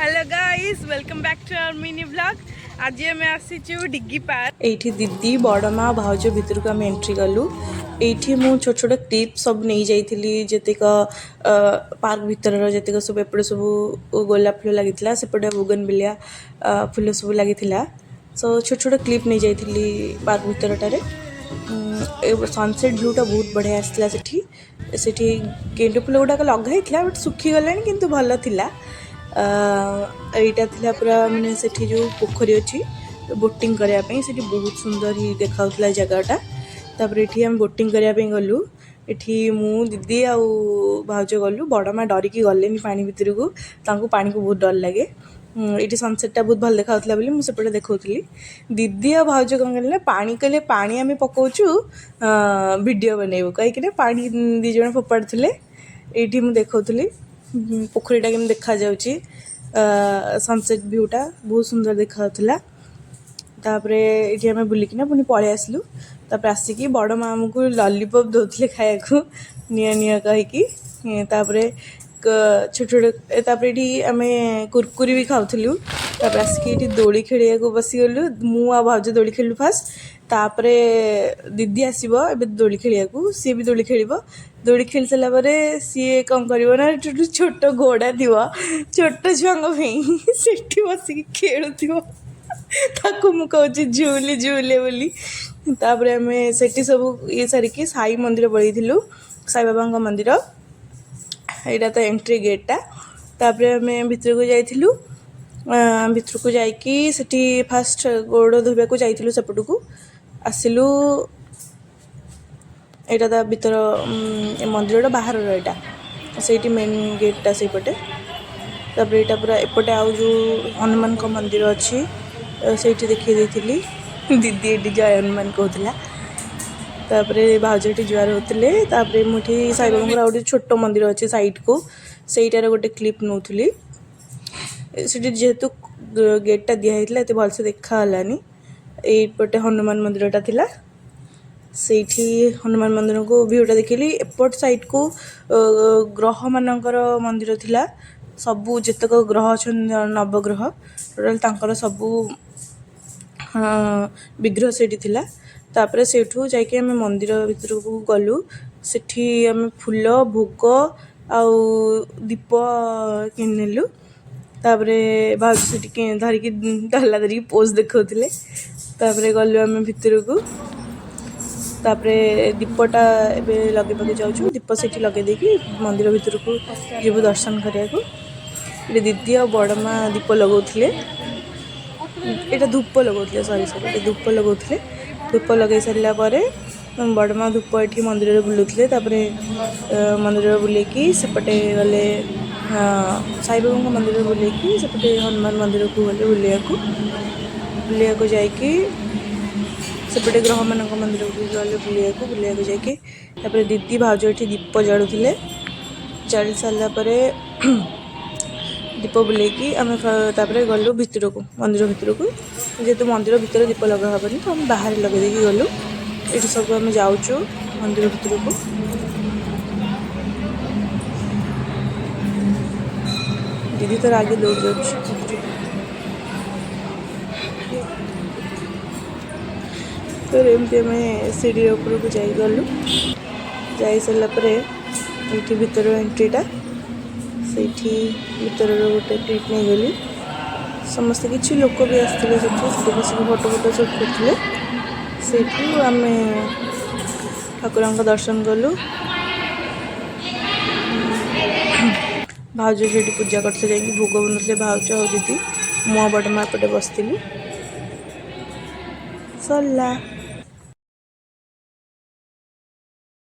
Hello guys, welcome back to our mini vlog. ଆଜି ଆମେ ଆସିଛୁ ଡିଗି ପାର୍କ। ଏଇଠି ଦିଦି, ବଡ଼ ମା, ଭାଉଜ ଭିତରକୁ ଆମେ ଏଣ୍ଟ୍ରି କଲୁ। ଏଇଠି ମୁଁ ଛୋଟ ଛୋଟ କ୍ଲିପ୍ ସବୁ ନେଇଯାଇଥିଲି, ଯେତିକ ପାର୍କ ଭିତରର ଯେତିକ ସବୁ। ଏପଟେ ସବୁ ଗୋଲାପ ଫୁଲ ଲାଗିଥିଲା, ସେପଟେ ବୋଗନବିଲିଆ ଫୁଲ ସବୁ ଲାଗିଥିଲା। ସୋ ଛୋଟ ଛୋଟ କ୍ଲିପ୍ ନେଇଯାଇଥିଲି ପାର୍କ ଭିତରଟାରେ। ସନସେଟ୍ ଭ୍ୟୁଟା ବହୁତ ବଢ଼ିଆ ଆସିଥିଲା ସେଠି। ସେଠି ଗେଣ୍ଡୁ ଫୁଲ ଗୁଡ଼ାକ ଲଗା ହେଇଥିଲା, ବଟ୍ ଶୁଖିଗଲାଣି, କିନ୍ତୁ ଭଲ ଥିଲା। ଏଇଟା ଥିଲା ପୁରା ମାନେ ସେଠି ଯେଉଁ ପୋଖରୀ ଅଛି ବୋଟିଂ କରିବା ପାଇଁ, ସେଠି ବହୁତ ସୁନ୍ଦର ହିଁ ଦେଖାଉଥିଲା ଜାଗାଟା। ତାପରେ ଏଠି ଆମେ ବୋଟିଂ କରିବା ପାଇଁ ଗଲୁ। ଏଠି ମୁଁ, ଦିଦି ଆଉ ଭାଉଜ ଗଲୁ। ବଡ଼ ମା ଡରିକି ଗଲେନି ପାଣି ଭିତରକୁ, ତାଙ୍କୁ ପାଣିକୁ ବହୁତ ଡର ଲାଗେ। ଏଇଠି ସନସେଟ୍ଟା ବହୁତ ଭଲ ଦେଖାଉଥିଲା ବୋଲି ମୁଁ ସେପଟେ ଦେଖାଉଥିଲି। ଦିଦି ଆଉ ଭାଉଜ କ'ଣ କଲେ ନା, ପାଣି କହିଲେ ପାଣି ଆମେ ପକାଉଛୁ, ଭିଡ଼ିଓ ବନେଇବୁ କହିକିନା ପାଣି ଦୁଇ ଜଣ ଫୋପାଡ଼ୁଥିଲେ। ଏଇଠି ମୁଁ ଦେଖାଉଥିଲି ପୋଖରୀଟା କେମିତି ଦେଖାଯାଉଛି। ସନସେଟ୍ ଭ୍ୟୁଟା ବହୁତ ସୁନ୍ଦର ଦେଖାଯାଉଥିଲା। ତାପରେ ଏଇଠି ଆମେ ବୁଲିକିନା ପୁଣି ପଳେଇ ଆସିଲୁ। ତାପରେ ଆସିକି ବଡ଼ ମା ଆମକୁ ଲଲିପପ୍ ଦେଉଥିଲେ ଖାଇବାକୁ, ନିଅ ନିଅ କହିକି। ତାପରେ ଛୋଟ ଛୋଟ, ତାପରେ ଏଠି ଆମେ କୁରକୁରି ବି ଖାଉଥିଲୁ। ତାପରେ ଆସିକି ଏଠି ଦୋଳି ଖେଳିବାକୁ ବସିଗଲୁ। ମୁଁ ଆଉ ଭାଉଜ ଦୋଳି ଖେଳିଲୁ ଫାଷ୍ଟ। ତାପରେ ଦିଦି ଆସିବ ଏବେ ଦୋଳି ଖେଳିବାକୁ, ସିଏ ବି ଦୋଳି ଖେଳିବ। ଦୋଳି ଖେଳି ସାରିଲା ପରେ ସିଏ କ'ଣ କରିବ ନା, ଏଠି ଗୋଟେ ଛୋଟ ଘୋଡ଼ା ଥିବ ଛୋଟ ଛୁଆଙ୍କ ପାଇଁ, ସେଠି ବସିକି ଖେଳୁଥିବ। ତାକୁ ମୁଁ କହୁଛି ଝୁଲି ଝୁଲେ ବୋଲି। ତାପରେ ଆମେ ସେଠି ସବୁ ଇଏ ସାରିକି ସାଇ ମନ୍ଦିର ପଳେଇଥିଲୁ, ସାଇବାବାଙ୍କ ମନ୍ଦିର। ଏଇଟା ତ ଏଣ୍ଟ୍ରି ଗେଟ୍ଟା। ତାପରେ ଆମେ ଭିତରକୁ ଯାଇଥିଲୁ। ଭିତରକୁ ଯାଇକି ସେଠି ଫାଷ୍ଟ ଗୋଡ଼ ଧୋଇବାକୁ ଯାଇଥିଲୁ, ସେପଟକୁ ଆସିଲୁ। ଏଇଟା ତା ଭିତର ଏ ମନ୍ଦିରଟା ବାହାରର ଏଇଟା, ସେଇଠି ମେନ୍ ଗେଟ୍ଟା ସେଇପଟେ। ତାପରେ ଏଇଟା ପୁରା ଏପଟେ ଆଉ ଯେଉଁ ହନୁମାନଙ୍କ ମନ୍ଦିର ଅଛି, ସେଇଠି ଦେଖେଇ ଦେଇଥିଲି। ଦିଦି ଏଠି ଜୟ ହନୁମାନ କହୁଥିଲା। ତାପରେ ଭାଉଜ ଏଠି ଜୁହାର ହେଉଥିଲେ। ତାପରେ ମୁଁ ଏଠି ସାଇବାବାଙ୍କର ଆଉ ଗୋଟେ ଛୋଟ ମନ୍ଦିର ଅଛି ସାଇଡ଼କୁ, ସେଇଟାର ଗୋଟେ କ୍ଲିପ୍ ନେଉଥିଲି। ସେଠି ଯେହେତୁ ଗେଟ୍ଟା ଦିଆହେଇଥିଲା, ଏତେ ଭଲସେ ଦେଖା ହେଲାନି। ଏଇପଟେ ହନୁମାନ ମନ୍ଦିରଟା ଥିଲା। ସେଇଠି ହନୁମାନ ମନ୍ଦିରକୁ ଭ୍ୟୁଟା ଦେଖିଲି। ଏପଟ ସାଇଡ଼କୁ ଗ୍ରହମାନଙ୍କର ମନ୍ଦିର ଥିଲା। ସବୁ ଯେତେକ ଗ୍ରହ ଅଛନ୍ତି, ନବଗ୍ରହ ଟୋଟାଲ୍, ତାଙ୍କର ସବୁ ବିଗ୍ରହ ସେଇଠି ଥିଲା। ତାପରେ ସେଇଠୁ ଯାଇକି ଆମେ ମନ୍ଦିର ଭିତରକୁ ଗଲୁ। ସେଠି ଆମେ ଫୁଲ, ଭୋଗ ଆଉ ଦୀପ କିଣିନେଲୁ। ତାପରେ ଭାଉଜ ସେଠି ଧରିକି ଡଲା ଧରିକି ପୋଜ୍ ଦେଖାଉଥିଲେ। ତାପରେ ଗଲୁ ଆମେ ଭିତରକୁ। ତାପରେ ଦୀପଟା ଏବେ ଲଗେଇବାକୁ ଯାଉଛୁ। ଦୀପ ସେଠି ଲଗେଇ ଦେଇକି ମନ୍ଦିର ଭିତରକୁ ଯିବୁ ଦର୍ଶନ କରିବାକୁ। ଏଠି ଦିଦି ଆଉ ବଡ଼ ମା ଦୀପ ଲଗାଉଥିଲେ। ଏଇଟା ଧୂପ ଲଗାଉଥିଲେ, ସରି ସରି, ଏଇଟା ଧୂପ ଲଗାଉଥିଲେ। ଧୂପ ଲଗାଇ ସାରିଲା ପରେ ବଡ଼ ମା ଧୂପ ଏଠି ମନ୍ଦିରରେ ବୁଲୁଥିଲେ। ତାପରେ ମନ୍ଦିରରେ ବୁଲେଇକି ସେପଟେ ଗଲେ, ସାଇବାବାଙ୍କ ମନ୍ଦିରରେ ବୁଲେଇକି ସେପଟେ ହନୁମାନ ମନ୍ଦିରକୁ ଗଲେ ବୁଲିବାକୁ। ବୁଲିବାକୁ ଯାଇକି ସେପଟେ ଗ୍ରହମାନଙ୍କ ମନ୍ଦିରକୁ ଗଲେ ବୁଲିବାକୁ। ବୁଲିବାକୁ ଯାଇକି ତାପରେ ଦିଦି ଭାଉଜ ଏଠି ଦୀପ ଜାଳୁଥିଲେ। ଜାଳି ସାରିଲା ପରେ ଦୀପ ବୁଲେଇକି ଆମେ ତାପରେ ଗଲୁ ଭିତରକୁ, ମନ୍ଦିର ଭିତରକୁ। ଯେହେତୁ ମନ୍ଦିର ଭିତରେ ଦୀପ ଲଗା ହେବନି, ତ ଆମେ ବାହାରେ ଲଗେଇ ଦେଇକି ଗଲୁ। ଏଠି ସବୁ ଆମେ ଯାଉଛୁ ମନ୍ଦିର ଭିତରକୁ। ଦିଦି ତାର ଆଗେ ଦୌଡ଼ି ଯାଉଛି ଭିତରକୁ। ତ ଏମିତି ଆମେ ସିଢ଼ି ଉପରକୁ ଯାଇଗଲୁ। ଯାଇସାରିଲା ପରେ ଏଇଠି ଭିତର ଏଣ୍ଟ୍ରିଟା, ସେଇଠି ଭିତରର ଗୋଟେ କ୍ଲିପ୍ ନେଇଗଲି। ସମସ୍ତେ, କିଛି ଲୋକ ବି ଆସିଥିଲେ ସେଠି, ସେଠି ବସିକି ଫଟୋ ଫଟୋ ସୁଟ୍ କରୁଥିଲେ। ସେଇଠୁ ଆମେ ଠାକୁରଙ୍କ ଦର୍ଶନ କଲୁ। ଭାଉଜ ସେଇଠି ପୂଜା କରିଥିଲେ, ଯାଇକି ଭୋଗ ବନଉଥିଲେ ଭାଉଜ ଆଉ ଦିଦି। ମୁଁ ଆଉ ବଡ଼ ମା ଏପଟେ ବସିଥିଲୁ। ସରିଲା।